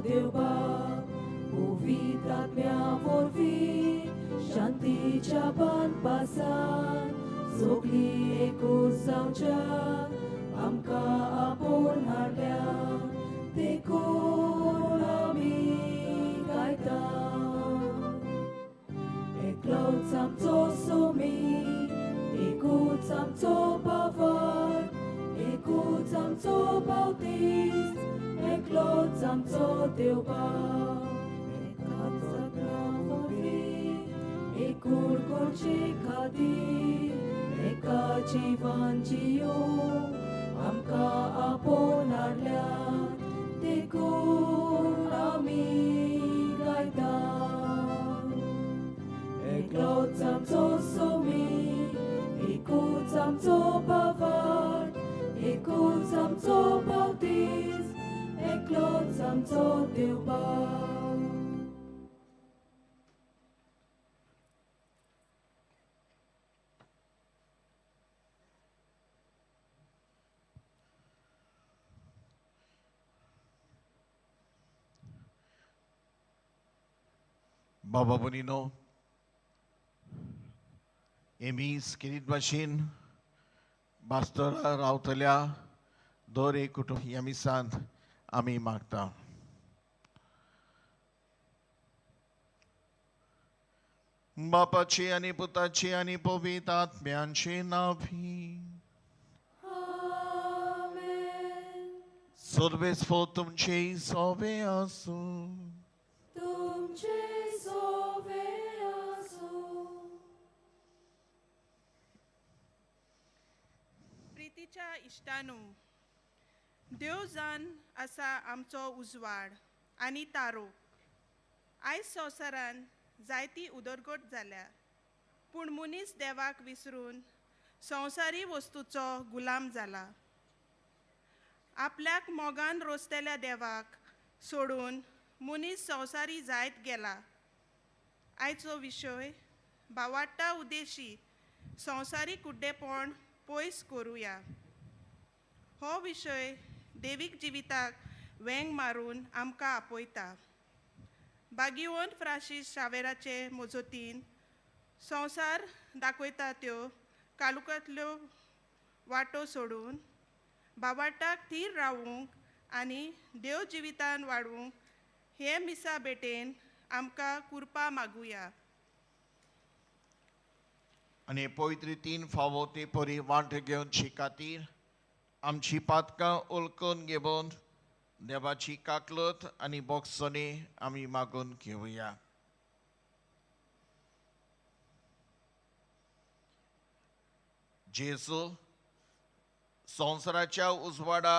देवबाप पवित्र आत्म्या वरवीं शांतीच्या बांदपासान सगळीं एकूच जावच्या आमकां आपोवन हाडल्या देखून आमी गायता. एकलोच आमचो सोमी, एकूच आमचो पावर, एकूच आमचो बावतीस, एकलोच आमचो देवबाप. एकाच आत्म्या वरवीं एकूण करचे खातीर एका जिवान जियोवंक आमकां आपोवन हाडल्या देखून आमी गायता. एकलोच आमचो सोमी, एकूच आमचो पावर, एकूच आमचो बावतीस, एकलोच आमचो देवबाप. बाबा बोनिनो, एमी स्किरीट भाशेन बास्तरा रावतल्या दर एक कुटुंब ह्या मिसांत आमी मागता. बापाची आनी पुताची आनी पवित्र आत्म्यांची नावी. आमेन. सर्वेस्फो तुमचे सोवे आसूं. तुमचे सोवे आसूं. प्रितीच्या इश्टानू, देव जावन आसा आमचो उजवाड आनी तारो. आयज संवसारान जायती उदरगत जाल्या, पूण मनीस देवाक विसरून संवसारी वस्तूचो गुलाम जाला. आपल्याक मोगान रोसतल्या देवाक सोडून मनीस संवसारी जायत गेला. आयचो विशय भावाट्टा उद्देशी संवसारी कुड्डेपण पयस करुया. हो विशय देवीक जिविताक वेंग मारून आमकां आपयता. बागिवन फ्रांसीस शावेराचे मजतीन संवसार दाखयता त्यो कालुकांतल्यो वाटो सोडून बाबाटाक थीर रावूंक आनी देव जिवितान वाडूंक हे मिसा भेटेन आमकां कुरपा मागुया. आनी पवित्र रितीन फावो ते परी वांट घेवची खातीर आमची पातकां उलकून घेवन देवाची काकलत आनी बोगसणी आमी मागून घेवया. जेजू, संवसाराच्या उजवाडा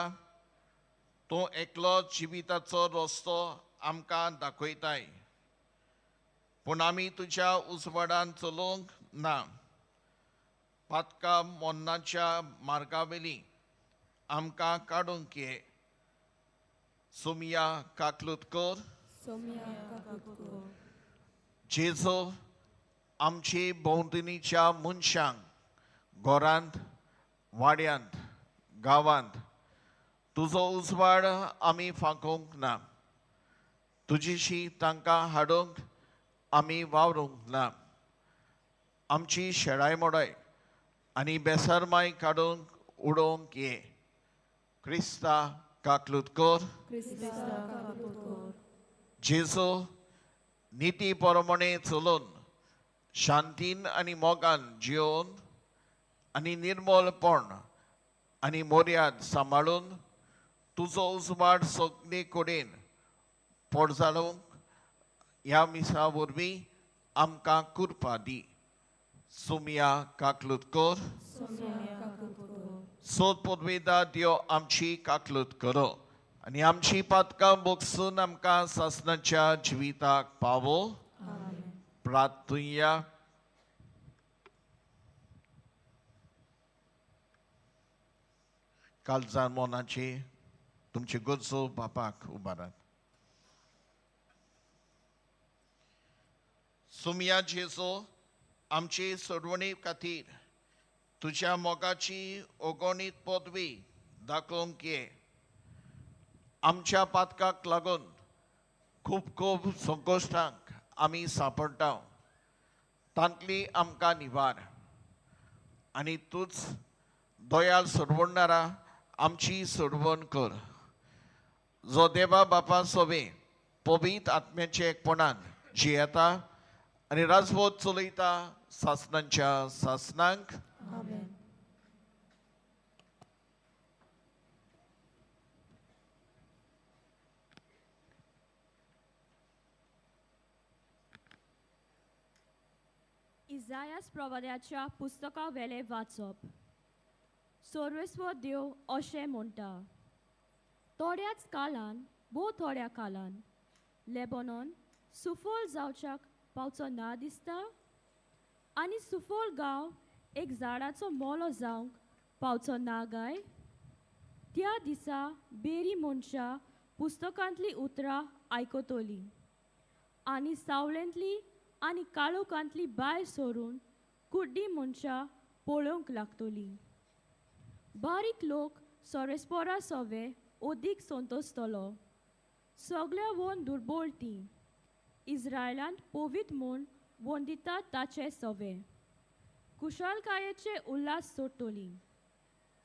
तूं एकलो जिविताचो रस्तो आमकां दाखयताय, पूण आमी तुज्या उजवाडान चलोवंक ना. पातकां मोन्नाच्या मार्गावेली आमकां काडूंक ये. सोमिया काकलूत कर. सोम्या काकूत कर. जेजू, आमची भोंवतणीच्या मनशांक घरांत, वाड्यांत, गांवांत तुजो उजवाड आमी फांकोवंक ना. तुजीशी तांकां हाडूंक आमी वावरूंक ना. आमची शेळाय मोडाय आनी बेसरमाय काडूंक उडोवंक ये. क्रिस्ता काकलूत कर. क्रिस्ता काकूत कर. जेजू, निती प्रमाणे चलोवन शांतीन आनी मोगान जियोवन आनी निर्मलपण आनी मोर्याद सांबाळून तुजो उजवाड सगळे कडेन पोटजालोवंक ह्या मिसा वरवीं आमकां कुरपा दी. सुमिया काकलूत कर. सोम्या काकूत कर. सोद पदवेदा देव आमची काकलूत करो आनी आमची पातकां बोगसून आमकां सासणाच्या जिविताक पावो. आमेन. प्रार्थुया. कालजान मनाची तुमची गरजो बापाक उबारात. सुमिया जेजो, आमची सोडवणी खातीर तुज्या मोगाची अगणीत पदवी दाखोवंक ये. आमच्या पातकाक लागून खूब खूब संकश्टांक आमी सांपडटा, तांतली आमकां निवार आनी तूंच दयाल सोडवणणारा आमची सोडवण कर, जो देवा बापा सोबे पवित्र आत्म्याचे एकपणान जियेता आनी राजवत चलयता सासणांच्या सासणांक. आमेन. इजायास प्रवाद्याच्या पुस्तका वेलें वाचप. सर्वेस्व देव अशें म्हणटा, थोड्याच काळान, भोव थोड्या काळान लेबनॉन सुफळ जावच्याक पावचो ना दिसता, आनी सुफळ गांव एक झाडाचो मोलो जावंक पावचो ना गाय. त्या दिसा बेरी मनशां पुस्तकांतलीं उतरां आयकतलीं आनी सावळेंतली आनी काळोखांतली भायर सरून कुड्डी मनशां पळोवंक लागतलीं. बारीक लोक सोरेस्पोरा सोवे अदीक संतोसतलो, सगल्या वोन दुर्बळ ती इस्रायलांत पवित्र म्हूण वंदिता ताचे सवे कुशालकायेचे उल्हास सोडटली,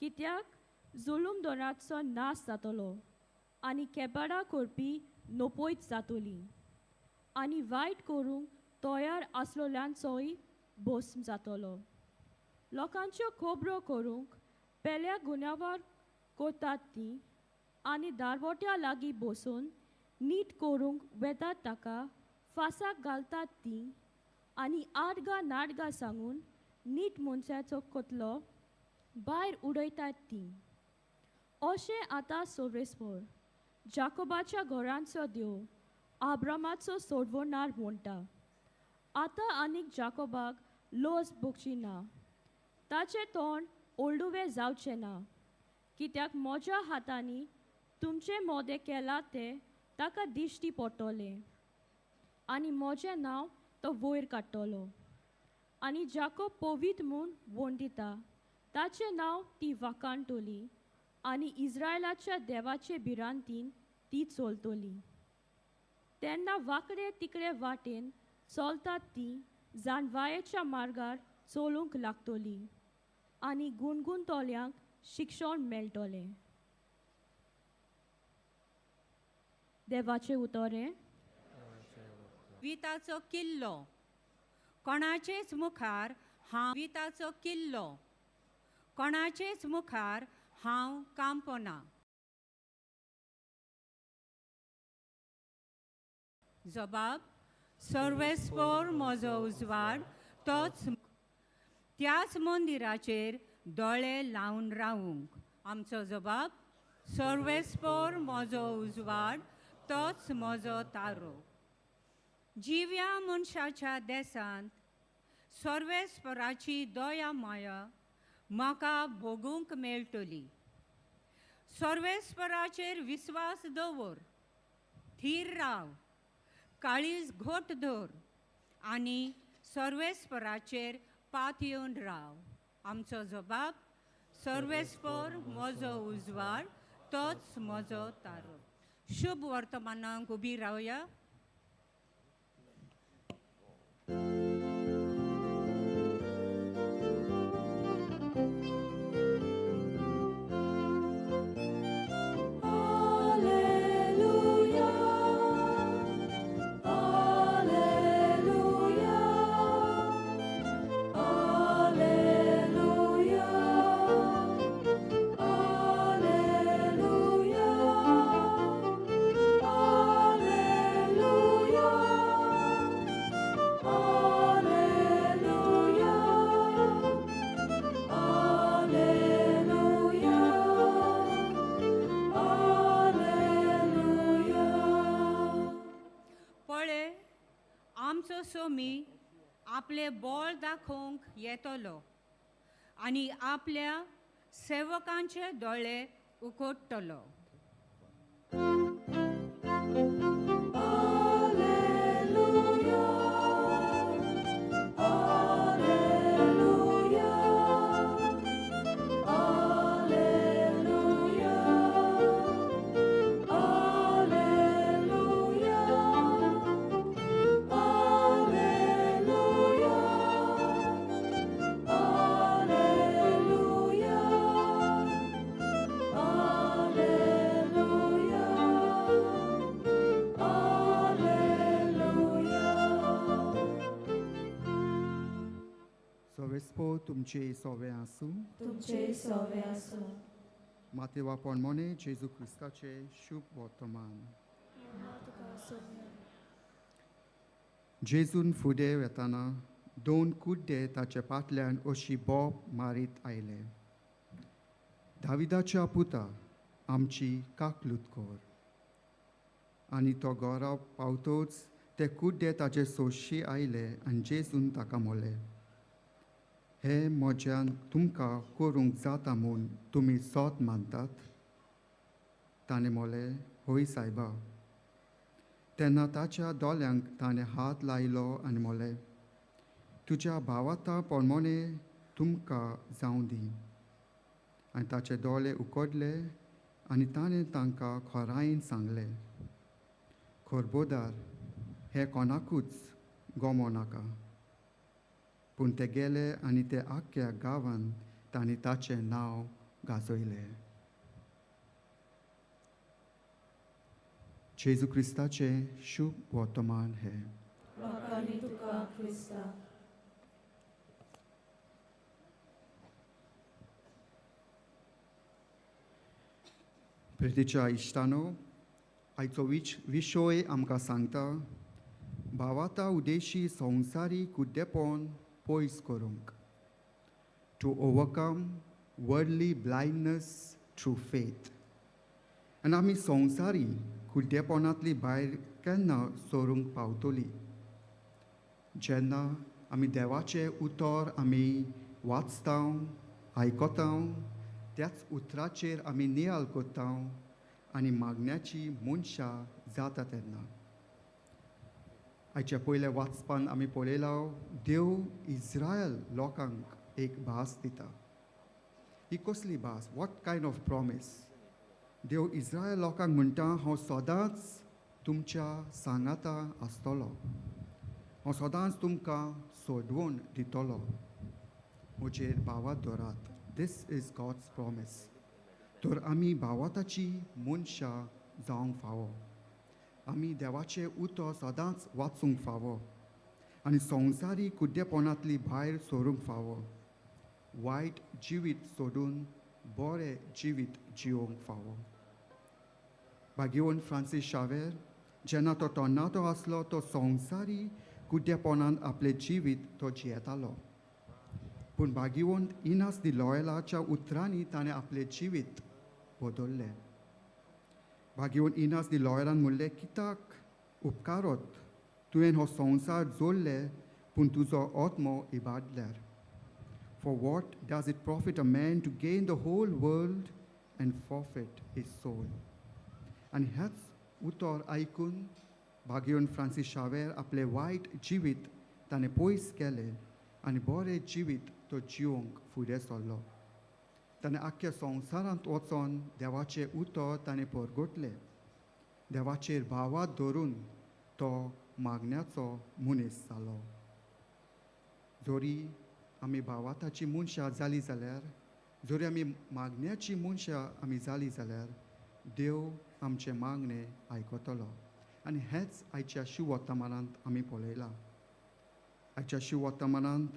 कित्याक जुलूम दोनाचो नाश जातलो आनी केबाडां करपी नपयत जातली आनी वायट करूंक तयार आसलोल्यांचोय भस्म जातलो. लोकांच्यो खबरो करूंक पेल्या गुन्यांवार करतात ती आनी दारवट्या लागीं बसून नीट करूंक वेतात ताका फासाक घालतात ती आनी आडगां नाडगां सांगून नीट मनशाचो कोतलो भायर उडयतात ती. अशें आतां सोरेस्पोर जाकोबाच्या घरांचो देव आब्रामाचो सोडवणार म्हणटा, आतां आनीक जाकोबाक लज भोगची ना, ताचें तोंड ओल्डुवें जावचें ना, कित्याक म्हज्या हातांनी तुमचे मोदें केलां तें ताका दिश्टी पडटलें आनी म्हजें नांव तो वयर काडटलो. आनी जाकोब पवित्र म्हूण वंदिता ताचें नांव ती वाखाणटली आनी इस्रायलाच्या देवाचे भिरांतीन ती चलतली. तेन्ना वांकडे तिकडे वाटेन चलतात ती जाणवायेच्या मार्गार चलूंक लागतली आनी गुणगुणतल्यांक शिक्षण मेळटलें. देवाचें उतर हें. विताचो किल्लो कोणाचेच मुखार हांव विताचो किल्लो कोणाचेच मुखार हांव कांपना. जबाब सर्वेस्पोर म्हजो उजवाड तोच त्याच मंदिराचेर दोळे लावन रावूंक. आमचो जबाब सर्वेस्पोर म्हजो उजवाड तोच म्हजो तारो. जिव्या मनशाच्या देसांत सर्वेस्पराची दया माया म्हाका भोगूंक मेळटली. सर्वेस्पराचेर विस्वास दवर, थीर राव, काळीज घोट धर आनी सर्वेस्पराचेर पातयेवन राव. आमचो जबाब सर्वेस्पर म्हजो उजवाड तोच म्हजो तारो. शुभ वर्तमानाक उबी रावया. Alleluia, Alleluia, Alleluia, Alleluia, Alleluia, Alleluia, Alleluia, Alleluia. पळे आमचो सोमी आपलें बळ दाखोवंक येतलो आनी आपल्या सेवकांचे दोळे उकोडटलो. Alleluia, Alleluia, Alleluia, Alleluia, तुमचें सोवें आसूं. तुमचे सोवे आसूं. मातेवा पोणमोने जेजू क्रिस्ताचें शुभ वर्तमान. तुका सोम्या. जेजून फुडें वेताना दोन कुड्डे ताचे फाटल्यान अशी बोब मारीत आयले, "दाविदाच्या पुता, आमची काकलूत कर." आनी तो घरा पावतोच ते कुड्डे ताचे सोशी आयले आनी जेजून ताका म्हणलें, "हे म्हज्यान तुमकां करूंक जाता म्हूण तुमी सोत मानतात?" ताणें म्हणलें, "हय सायबा." तेन्ना ताच्या दोळ्यांक ताणें हात लायलो आनी म्हणलें, "तुज्या भावार्ता प्रमाणे तुमकां जावं दी." आनी ताचे दोळे उगडले आनी ताणें तांकां खोरायेन सांगलें, "खबरदार, हें कोणाकूच गमो नाका." पूण ते गेले आनी ते आख्ख्या गांवान तांणी ताचें नांव गाजयलें. जेजू क्रिस्ताचें शुभ वर्तमान हें. वाखाणी तुका क्रिस्ता. प्रितीच्या इश्टानो, आयचो विशय आमकां सांगता भावार्ता उद्देशी संवसारी कुड्डेपण पयस करूंक, to overcome worldly blindness through faith. आनी आमी संवसारी कुड्डेपणांतली भायर केन्ना सरूंक पावतली? जेन्ना आमी देवाचें उतर आमी वाचता, आयकता, त्याच उतराचेर आमी नियाळ करता आनी मागण्याची मनशां जाता तेन्ना. आयच्या पयल्या वाचपान आमी पळयला, देव इस्रायल लोकांक एक भास दिता. ही कसली भास? What kind of promise? देव इस्रायल लोकांक म्हणटा, हांव सदांच तुमच्या सांगाता आसतलो, हांव सदांच तुमकां सोडवून दितलो, म्हजेर भावार्त दवरात. This is God's promise. तर आमी भावार्थाची मनशां जावंक फावो. आमी देवाचें उतर सदांच वाचूंक फावो आनी संवसारी कुड्डेपणांतली भायर सरूंक फावो. वायट जिवीत सोडून बरें जिवीत जिवोवंक फावो. भाग्यवंत फ्रांसीस शावेर, जेन्ना तो तरणाटो आसलो, तो संवसारी कुड्डेपणान आपलें जिवीत तो जियेतालो. पूण भाग्यवंत इनास दी लॉयलाच्या उतरांनी ताणें आपलें जिवीत बदललें. भाग्यवंत इनास दी लॉयलान म्हणलें, "कित्याक उपकारत तुवें हो संवसार जोडले पूण तुजो आत्मो इबाडल्यार? For what does it profit a man to gain the whole world and forfeit his soul?" आनी ह्याच उतर आयकून भाग्यवंत फ्रांसीस शावेर आपलें वायट जिवीत ताणें पयस केलें आनी बरें जिवीत तो जिवोवंक फुडें सरलो. ताणें आख्ख्या संवसारांत वचोन देवाचें उतर ताणें परगटलें. देवाचेर भावार्त धरून तो मागण्याचो मनीस जालो. जरी आमी भावार्थाची मनशां जालीं जाल्यार, जरी आमी मागण्याची मनशां आमी जालीं जाल्यार, देव आमचें मागणें आयकतलो. आनी हेंच आयच्या शुभवर्तमानांत आमी पळयलां. आयच्या शुभवर्तमानांत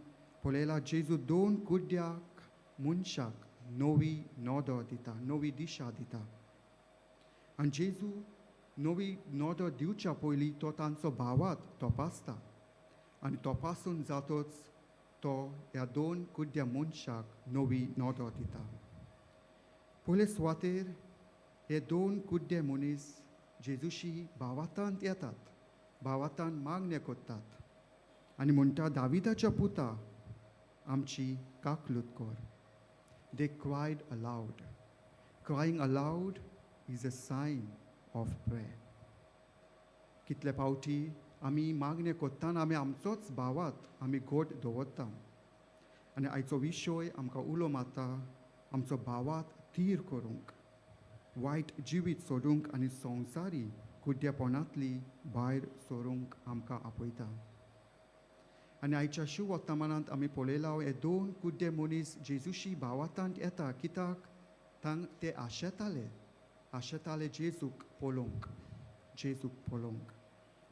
पळयलां, जेजू दोन कुड्ड्याक मनशाक नवी नदर दिता, नवी दिशा दिता. आनी जेजू नवी नदर दिवच्या पयलीं तो तांचो भावार्त तपासता आनी तपासून जातच तो ह्या दोन कुड्ड्या मनशाक नवी नदर दिता. पयले सुवातेर हे दोन कुड्डे मनीस जेजूशी भावार्थांत येतात, भावार्थान मागणें करतात आनी म्हणटा, "दाविदाच्या पुता, आमची काकलूत कर." They cried aloud. Crying aloud is a sign of prayer. कितले फावटी आमी मागणें करतना आमी आमचोच भावार्त आमी घट दवरता. आनी आयचो विशय आमकां उलो मारता आमचो भावार्त थीर करूंक, वायट जिवीत सोडूंक आनी संवसारी कुड्डेपणांतली भायर सरूंक आमकां आपयता. आनी आयच्या शुभवर्तमानांत आमी पळयला, हे दोन कुड्डे मनीस जेजूशी भावार्थांत येता कित्याक ते आशेताले, आशेताले जेजूक पळोवंक, जेजूक पळोवंक.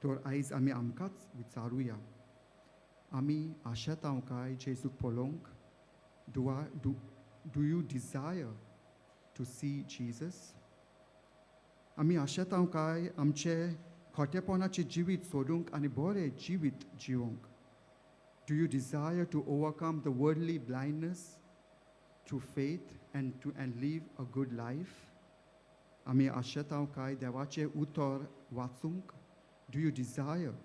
तर आयज आमी आमकांच विचारुया, आमी आशेता काय जेजूक पळोवंक? Do you desire to see Jesus? आमी आशेता काय आमचे खोटेपणाचें जिवीत सोडूंक आनी बरें जिवीत जिवंक? Do you desire to overcome the worldly blindness through faith and live a good life? आमी आशेता काय देवाचें उतर वाचूंक? Do you desire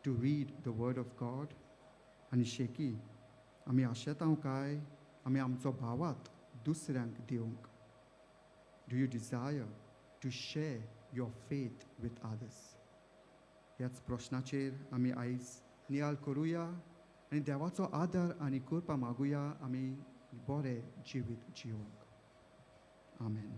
to read the word of God? आनी शेकी आमी आशेता काय आमी आमचो भावार्थ दुसऱ्यांक दिवंक? Do you desire to share your faith with others? ह्याच प्रश्नाचेर आमी आयज नियाळ करुया आनी देवाचो आदर आनी कृपा मागुया आमी बरें जिवीत जिवंक. आमेन.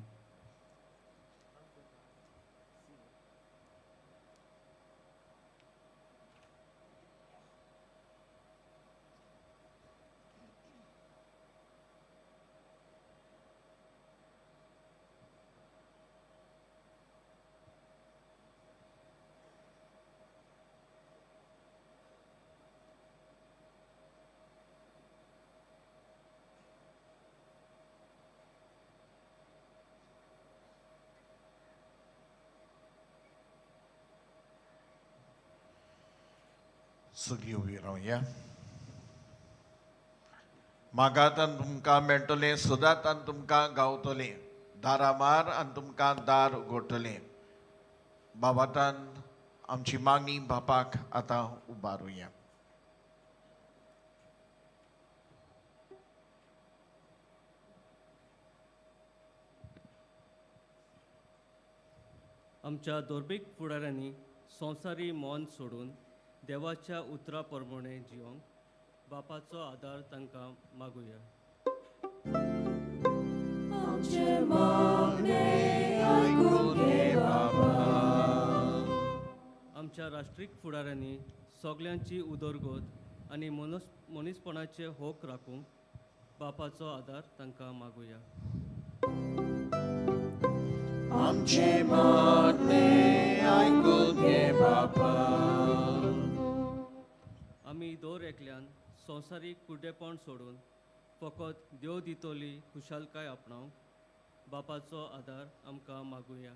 सगळीं उबी रावया. मागात आनी तुमकां मेळटलें, सोदात आनी तुमकां गावतलें, दारां मार आनी तुमकां दार उगडटलें. बाबातान आमची मागणी बापाक आतां उबारुया. आमच्या धर्मीक फुडाऱ्यांनी संवसारी मन सोडून देवाच्या उतरा प्रमाणे जिवंक बापाचो आदार तांकां मागुया. आमचें मागणें आयकून घे बाबा. आमच्या राष्ट्रीक फुडाऱ्यांनी सगल्यांची उदरगत आनी मनीसपणाचे होक राखूंक बापाचो आदार तांकां मागुया. आमचें मागणें आयकून घे बापा. आमी दर एकल्यान संवसारीक कुड्डेपण सोडून फकत देव दितली खुशालकाय आपणावंक बापाचो आदार आमकां मागुया.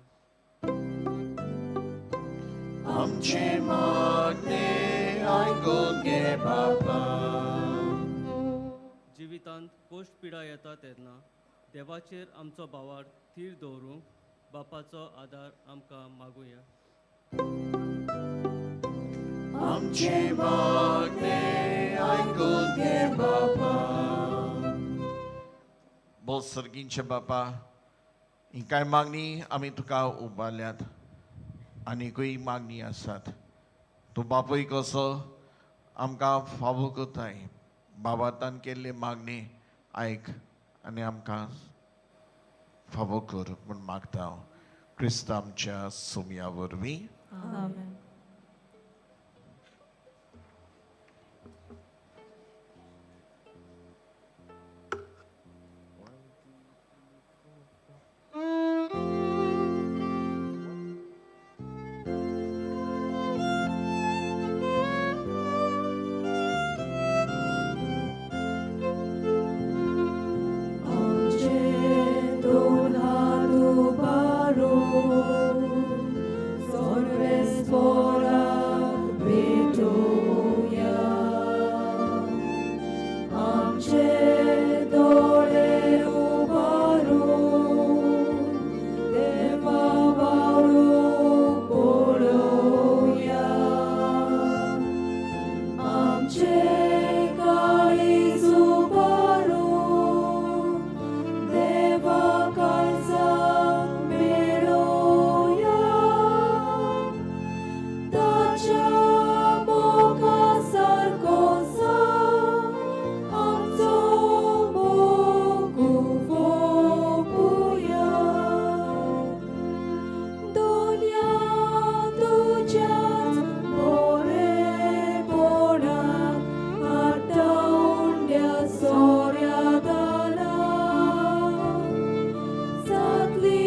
आमचें मागणें आयकून घे बापा. जिवितांत कोश्ट पिडा येता तेन्ना देवाचेर आमचो भावार्थ थीर दवरूंक बापाचो आदार आमकां मागुया. आमचें मागणें आयकून घे बापा. बोल सर्गींचे बापा, ही कांय मागणी आमी तुका उबारल्यात, आनीकूय मागणी आसात. तूं बापूय कसो आमकां फावो करताय. बाबातान केल्ली मागणी आयक आनी आमकां फावो कर म्हूण मागता हांव क्रिस्त आमच्या सोमया वरवीं. आमेन. आमचे दोन हात उबारून सर्वेस्पोराक भेटोवया. आमचे दोळे उबारून देवा बावळूक पळोवया. आमचे काळीज उबारून देवा काळजाक मेळोवया. ताच्या मोगा सारको आमचो मोग वोपुया. दुनिया तुज्याच बरेपणाक हाडटा उंड्या सोऱ्या दाना. जातली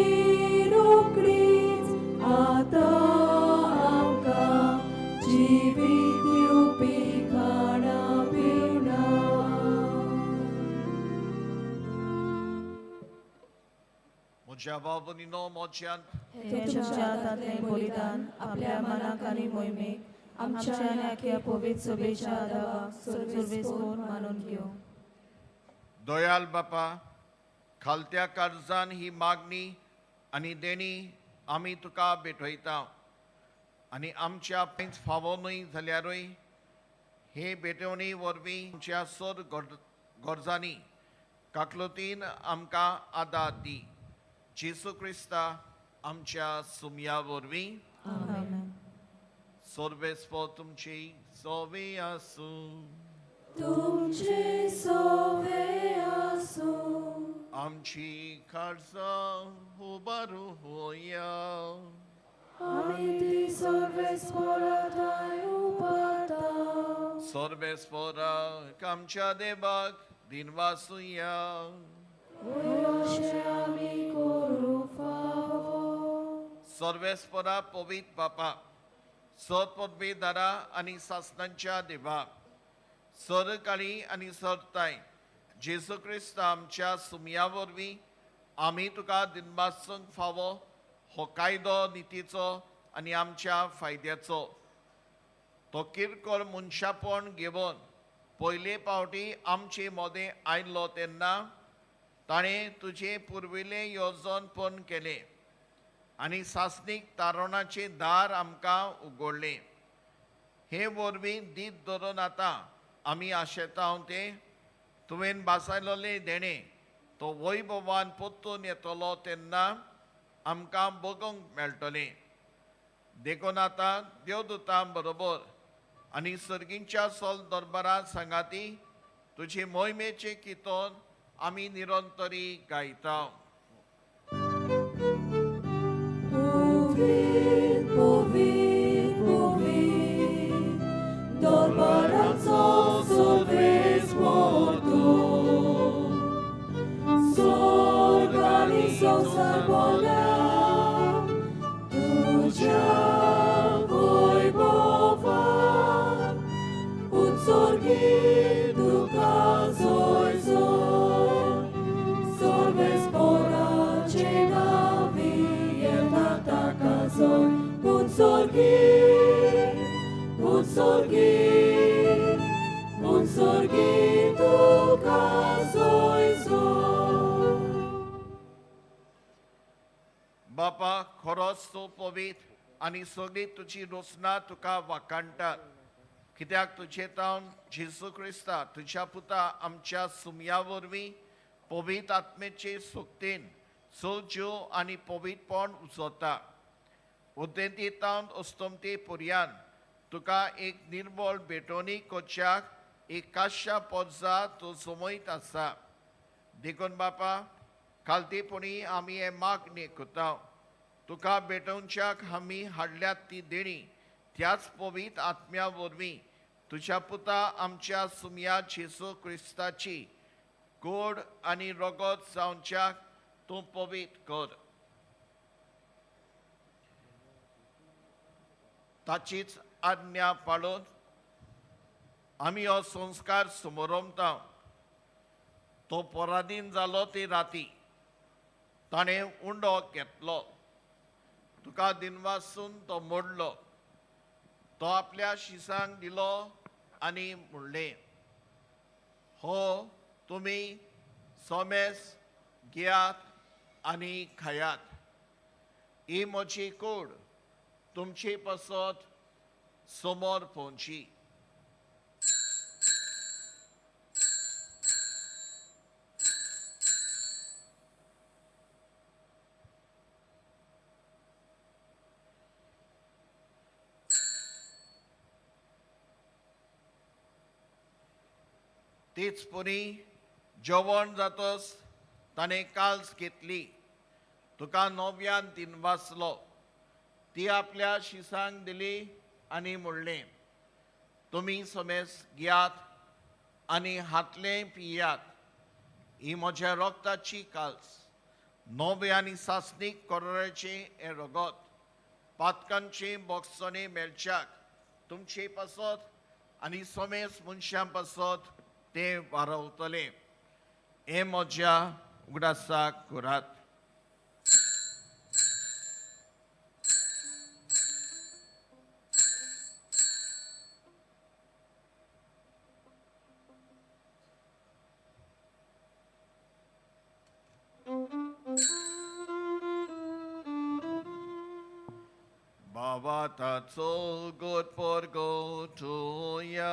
रोकडीच आतां आमकां जिवीत दिवपी खाणां पिवणां. म्हज्या बाबुनीनो मोज्यान हे तुमच्या हातांतलें बलिदान आपल्या मनाक आनी मोहिमेक आमच्या आनी आख्या पवित्र सभेच्या आदावाक सर्वेस्पोर मानून घेवं. दयाल बापा, खालत्या कर्जान ही मागणी आनी देणी आमी तुका भेटयता आनी आमच्या पेंच फावो न्हय जाल्यारूय हे भेटवणी वरवीं आमच्या सर गरजांनी काकलुतीन आमकां आदार दी, जेजू क्रिस्ता आमच्या सुमया वरवीं. आमेन. सर्वेस्पो तुमची सोवी आसूं. तुमचे सोवे आसूं. आमची खर्चां उबारू होया. आमी ती सर्वेस्पोरांत उबारता. सर्वेस्पोराक आमच्या देवाक दिनवासुया. अशें आमी करूं फावो. सर्वेस्पोरा पवित बापा, सत पदवीदारा आनी सासणांच्या देवा, सरकाळी आनी सरताय जेजू क्रिस्त आमच्या सुमया वरवीं आमी तुका दिनवासूंक फावो हो कायदो नितीचो आनी आमच्या फायद्याचो. तो किरकोळ मनशापण घेवन पयले पावटी आमचे मदें आयलो तेन्ना ताणें तुजें पुर्विल्लें येवजण पण केलें आनी सासणीक तारणाचें दार आमकां उगडलें. हे वरवीं दीत धरून आतां आमी आशेता तें तुवें भासायलोलें देणें तो वैभवान परतून येतलो तेन्ना आमकां बगूंक मेळटलें. देखून आतां देवदूतां बरोबर आनी सर्गींच्या सोल दरबारां सांगाती तुजे मोहिमेचें कितोन आमी निरंतरी गायता. पवित्र, पवित्र, पवित्र, दरबाराचो सर्वेस्पोर तूं. स्वर्ग आनी संवसार भरल्या तुज्या वैभवान. उत्सर्गीत तुका जय जय. सर्वेस्पोराचे नांवी येता ताका जय. उत्सर्गीत, उत्सर्गीत, उत्सर्गीत तुका जय जय. बापा, खरोच तूं पवित्र आनी सगळी तुजी रचना तुका वाखाणटात, कित्याक तुजे तावन जेजू क्रिस्ता तुज्या पुता आमच्या सुमया वरवीं पवित्र आत्मेचे सुक्तीन सजीव आनी पवित्रपण उजवता. उद्देंती तावन अस्तमते पुर्यान तुका एक निर्मळ भेटवणी करच्याक एक काश्या पोरसा तूं समयत आसा. देखून बापा, खालतेपणी आमी हे मागणी करता, तुका भेटोवच्याक आमी हाडल्यात ती देणी त्याच पवित्र आत्म्या वरवीं तुज्या पुता आमच्या सुमया जेजू क्रिस्ताची गोड आनी रगत जावच्याक तूं पवित्र कर. ताचीच आज्ञा पाळून आमी हो संस्कार समोरमता. तो पराधीन जालो ते राती ताणें उंडो घेतलो, तुका दिनवासून तो मोडलो, तो आपल्या शिसांक दिलो आनी म्हणलें, हो तुमी सोमेस घेयात आनी खायात, ही म्हजी कूड तुमचे पासत समोर पोवची. तीच पुरी जेवण जातच ताणें काल्स घेतली, तुका नव्यान दिनवासलो, ती आपल्या शिसांक दिली आनी म्हणलें, तुमी समेस घेयात आनी हातलें पियात, ही म्हज्या रक्ताची काल्स, नवे आनी सासणीक कराराचें हें रगत, पातकांचे बोगसणे मेळच्याक तुमचे पासत आनी समेस मनशां पासत तें वारवतलें. हें म्हज्या उगडासाक करात. बाबा ताचो गोट परगोटुया.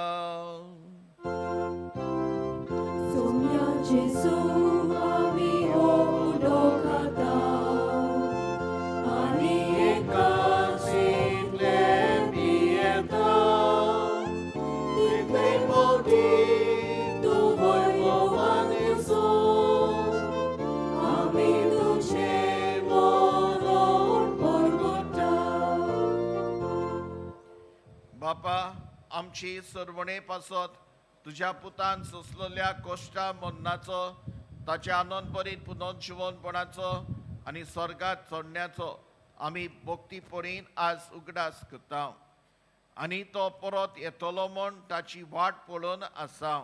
सोम्या जेजू आमी हो उदक खाता आनी एकाच इतलें पियेता तितले फावटी तूं वैभवान येसो आमी तुजें मरण परगटा. बापा, आमची सरवणे पासत तुज्या पुतान सोंसलेल्या कोश्टा मरणाचो, ताच्या आनंद पुनर्जिवनपणाचो आनी स्वर्गात चडण्याचो आमी भक्तीपणीन आज उगडास करता आनी तो परत येतलो म्हूण ताची वाट पळोवन आसा.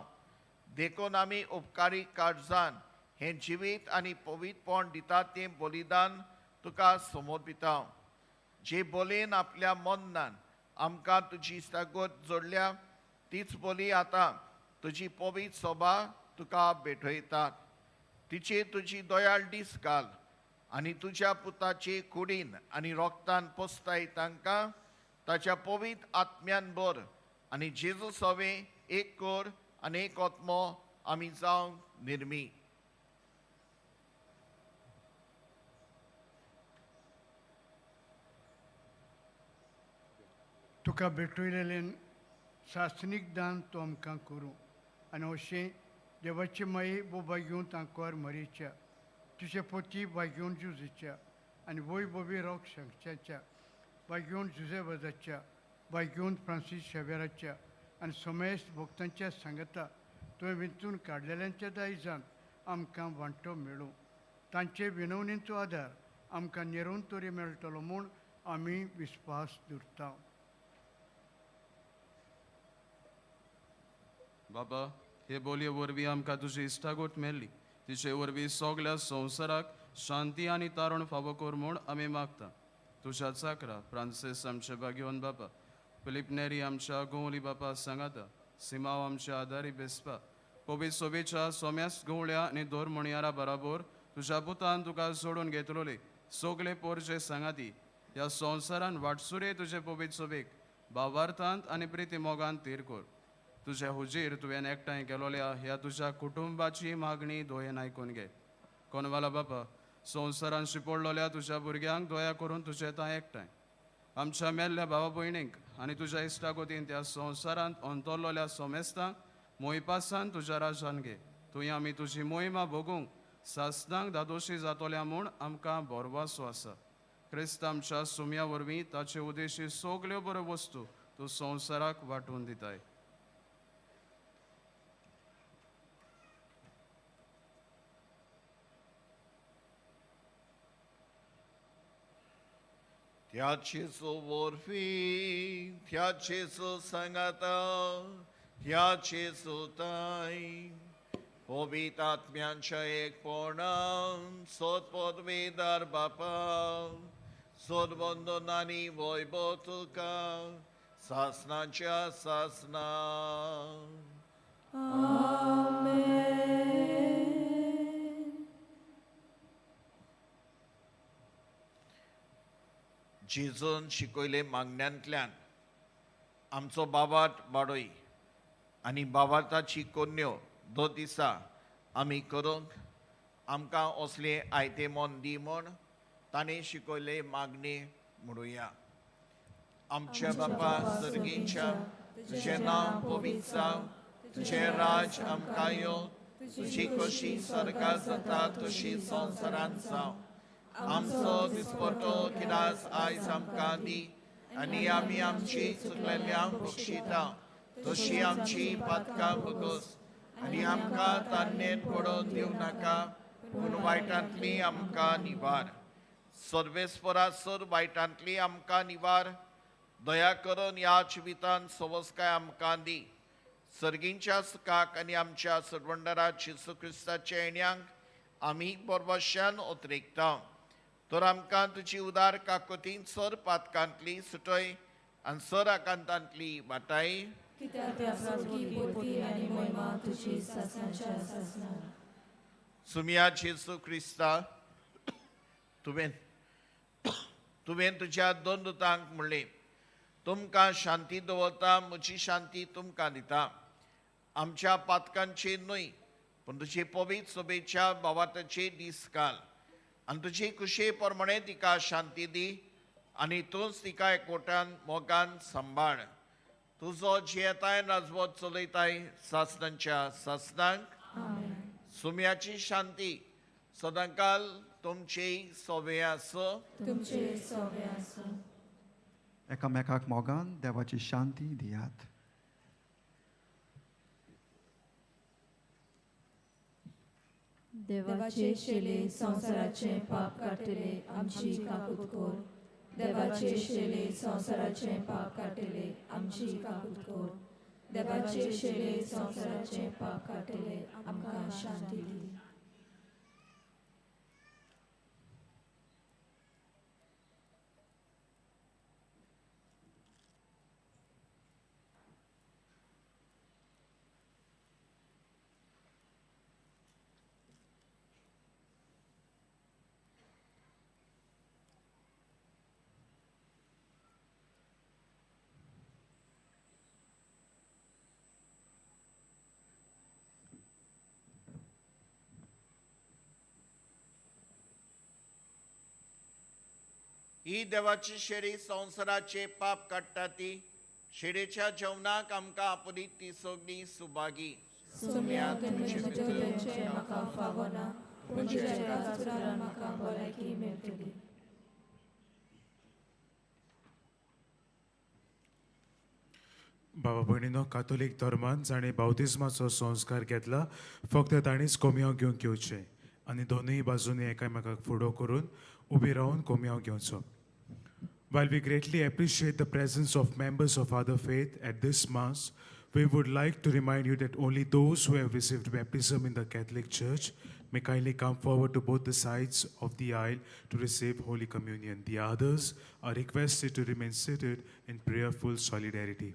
देखून आमी उपकारी काळजान हें जिवीत आनी पवित्रपण दिता तें बलिदान तुका समर्पिता. जे बोलयेन आपल्या मनान आमकां तुजी इश्टागत जोडल्या तीच बोली आतां तुजी पवित्र सभा तुका भेटयतात. तिचेर तुजी दयाळ दीस घाल आनी तुज्या पुताचे कुडीन आनी रोगतान पोसताय तांकां ताच्या पवित्र आत्म्यान भर आनी जेजू सवे एक कोर आनी एक आत्मो आमी जावंक निर्मी. तुका भेटयलेलें सासणीक दान तूं आमकां करूं आनी अशें देवाची माई बोबा घेवन तांकां मरेच्या तुजे पोती बागेवन जुजेच्या आनी वय बोबी रोग शंकच्याच्या बागेवन जुजे वजाच्या बागेवन फ्रांसीस शेवेराच्या आनी समेस्त भक्तांच्या सांगता तुवें विंचून काडलेल्यांच्या दायजान आमकां वांटो मेळूं. तांचे विनवणीचो आदार आमकां निरोवन तरी मेळटलो म्हूण आमी विस्वास दवरता. बाबा, हे बोलये वरवीं आमकां तुजी इश्टागत मेळ्ळी, तिचे वरवीं सगल्या संवसाराक शांती आनी तारण फावो कर म्हूण आमी मागता. तुज्या चाकरा फ्रांसीस आमचे भाग्यवन बाबा, फिलीप नेरी आमच्या गोवली बापा सांगाता, सिमाव आमच्या आदारी बेसपा, पवित्र सोबेच्या सोम्यास गवळ्या आनी दोर म्हणयारा बराबर तुज्या पुतान तुका जोडून घेतलोले सगले पोरजे सांगाती ह्या संवसारान वाटसुरे तुजे पवित्र सोबेक भावार्थांत आनी प्रिती मोगान तीर कर. तुज्या हुजीर तुवें एकठांय केलोल्या ह्या तुज्या कुटुंबाची मागणी दोयेन आयकून घे. कोनवाला बापा, संवसारान शिपडलोल्या तुज्या भुरग्यांक दया करून तुजे तां एकठांय आमच्या मेल्ल्या भावा भयणींक आनी तुज्या इश्टागतीन त्या संवसारांत अंतरलोल्या सोमेस्तांक मोयपासान तुज्या राजान घे. थंय आमी तुजी मोहिमा भोगूंक सासणांक दादोशी जातोल्या म्हूण आमकां भरवासो आसा. क्रिस्त आमच्या सुम्या वरवीं ताचे उदेशी सगल्यो बऱ्यो वस्तू तूं संवसाराक वांटून दिताय. त्या जेजू वरवीं, त्या जेजू सांगाता, त्या जेजू ताय पवित्र आत्म्यांच्या एकपणान सोदपदवीदार बापा, सोदबंधनांनी वैभव तुका सासनाच्या सासना. जेजून शिकयले मागण्यांतल्यान आमचो बाबाट बाडोय आनी बाबाताची कोन्यो दो दिसा आमी करूंक आमकां असलें आयतें मन दी म्हूण ताणें शिकयले मागणी म्हणुया. आमच्या बापा सर्गीच्या, तुजें नांव पवित्र जावं, तुजें राज आमकां येवं, तुजी कशी स्वर्गात जाता तशी संवसारांत जावं. आमचो दिसपटो किरास आयज आमकां दी आनी आमी आमची चुकलेल्यांक बक्षिता तशी आमची पातकां बगस आनी आमकां तान्नेन पडोवन दिवं नाका पूण वायटांतली आमकां निवार. सर्वेस्परा सर वायटांतली आमकां निवार. दया करून ह्या जिवितान सवस्काय आमकां दी. सर्गींच्या सुखाक आनी आमच्या सरवंडरा जेजू क्रिस्ताच्या येण्यांक आमी बरबश्यान उतरेकता. तर आमकां तुजी उदार काकोतीन सर पातकांतली सुटय आनी सर आकांतांतली वाटाय. कित्याक पोती आनी मोहिमा तुजी सासणाच्या सासणाक. सुमिया जेजू क्रिस्ता, तुवें तुवें तुज्या दोन दुतांक म्हणलें, तुमकां शांती दवरता, म्हजी शांती तुमकां दिता. आमच्या पातकांची न्हय पूण तुजी पवित्र सभेच्या भावार्थाची दीस घाल आनी तुजी खुशे प्रमाणे तिका शांती दी आनी तूंच तिका एकवटान मोगान सांबाळ. तुजो जियेताय राजवट चलयताय सासणांच्या सासणांक. सुम्याची शांती सदांकाल तुमची सोवे आसूं. तुमचे सोवे आसूं. एकामेकाक मोगान देवाची शांती दियात. देवाचे शेले संवसाराचें पाप काडटले आमची काकूत कर. देवाचे शेले संवसाराचें पाप काडटले आमची काकूत कर. देवाचे शेले संवसाराचें पाप काडटले आमकां शांती दी. ही देवाची शेरी संवसाराचे पाप काडटा ती शेरेच्या जेवणाक आमकां आपली ती सगळी सुभागी. सोम्या तुमचे भितर म्हाका फावना, पूण तुज्या एकाच उतरान म्हाका भलायकी मेळटली. बाबा भयणीनो, कातोलीक धर्मान जाणें बावतिज्माचो संस्कार घेतला फक्त ताणीच कोमयांव घेवंक येवचें आनी दोनूय बाजूनी एकामेकाक फुडो करून उबी रावन कोमयांव घेवचो. While we greatly appreciate the presence of members of other faith at this Mass, we would like to remind you that only those who have received baptism in the Catholic Church may kindly come forward to both the sides of the aisle to receive Holy Communion. The others are requested to remain seated in prayerful solidarity.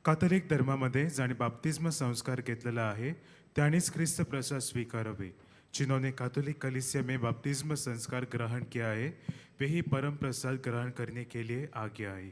Catholic धर्मामध्ये जाणे बाप्तिस्म संस्कार घेतलेला आहे त्यांनीच ख्रिस्त प्रसाद स्वीकारावे. जिन्होंने Catholic कलीसिया में बपतिस्म संस्कार ग्रहण किया है वे ही परम प्रसाद ग्रहण करने के लिए आगे आए.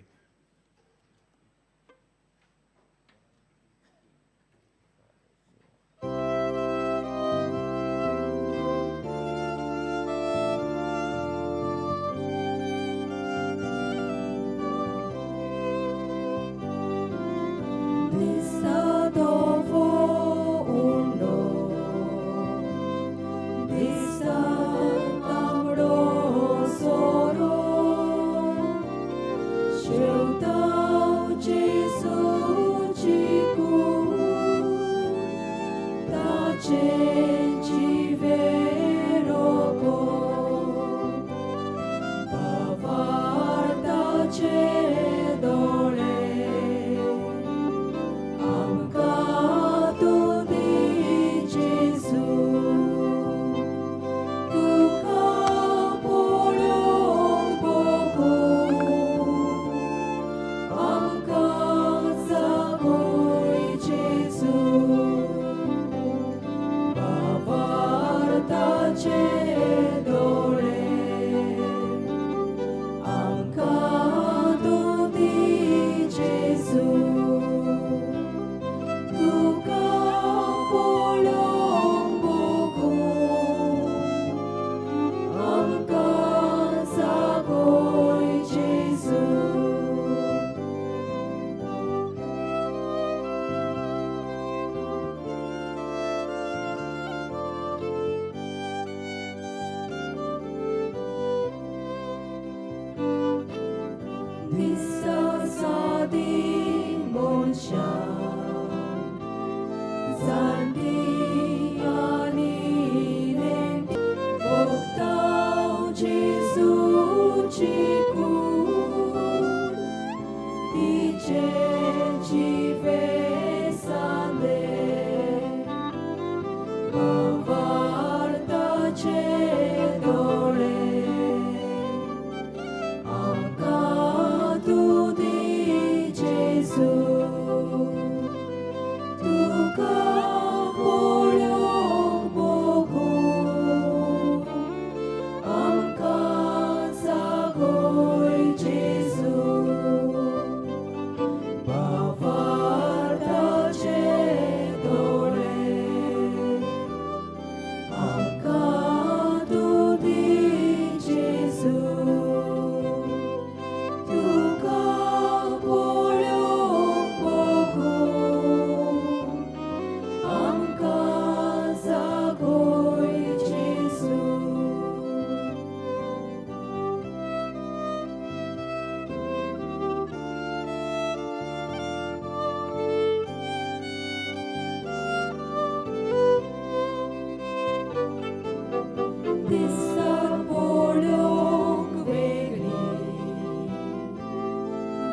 Gesù.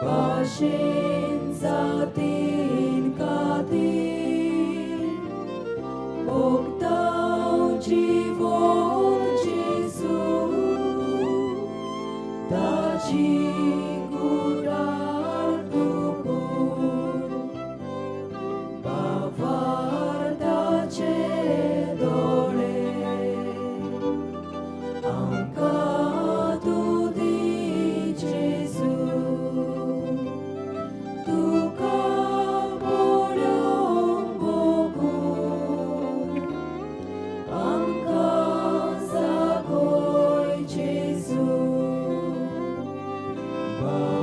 भाशेन जातीन खातीर भोगता जिवोन जेजू ताची कुरार दुपून भावार्थाचे दोळे आमकां तूं दी जेजू तुका पळोवंक भोगूंक आमकां जागय जेजू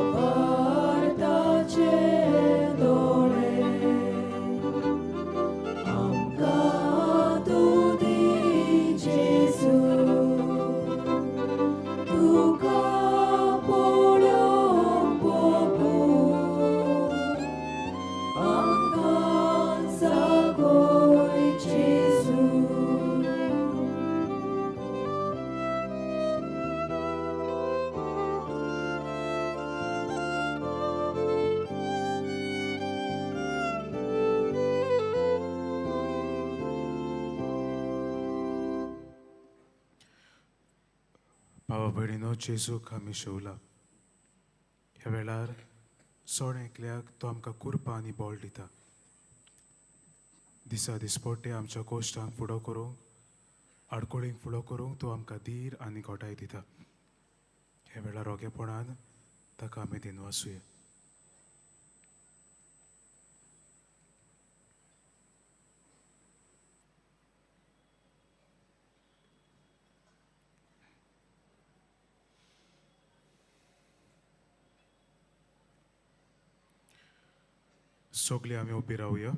भावार्थाचे दोळे आमकां तूं दी जेजू तुका पळोवंक भोगूंक आमकां जागय जेजू. भावा भयणीनो, जेजूक आमी शेवला. ह्या वेळार सोण एकल्याक तो आमकां कुरपा आनी बळ दिता. दिसा दिसपट्टे आमच्या कोश्टांक फुडो करूंक, आडकोळींक फुडो करूंक तो आमकां धीर आनी घोटाय दिता. ह्या वेळार रोगेपणान ताका आमी दिनवासुया. सगळीं आमी उबी रावया.